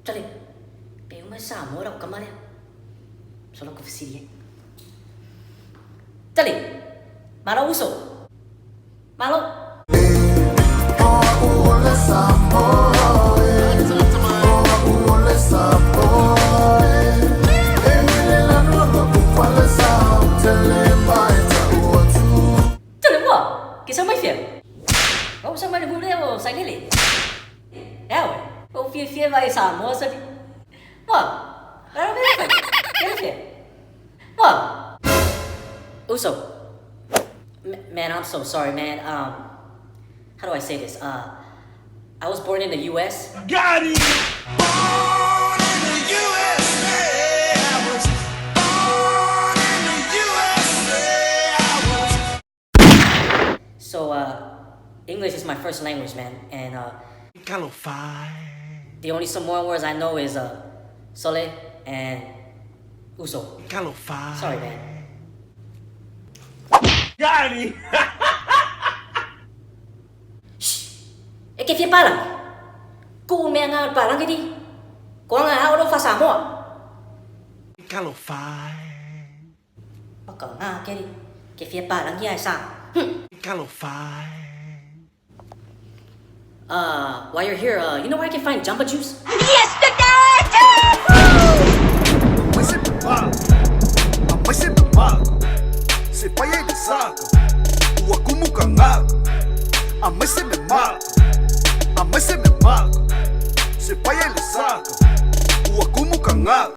Tale, pe uma e Samoa lau kama lea. Solo ku fesili ai. Tale, malo uso. Malo. Tale ua, ke sau mai fia. Au sau mai le mule o Sailele. E oe, o fiafia mai Samoa sali. Ua, ara mea fai. Ke fia. Ua. Uso. Man, I'm so sorry, man. How do I say this? I was born in the U.S. Got him! Born in the USA. I was born in the USA. I was So, English is my first language, man. And Talofa. the only Samoan words I know is sole and uso. Talofa. Sorry, man. Got him! E ke fia palangi. Ku mea ngā palangi di. Ko ngā hao lo fa Samoa. Talofa. Paka ngā keri. Ke fia palangi ai sa. Talofa. While you're here, you know where I can find Jamba Juice? Yes, Mãe sempre paga, a mãe sempre paga. Se pai ele saca, o akumu kangaga. A mãe sempre mata, a mãe sempre mata. Se pai ele saca, o akumu kangaga.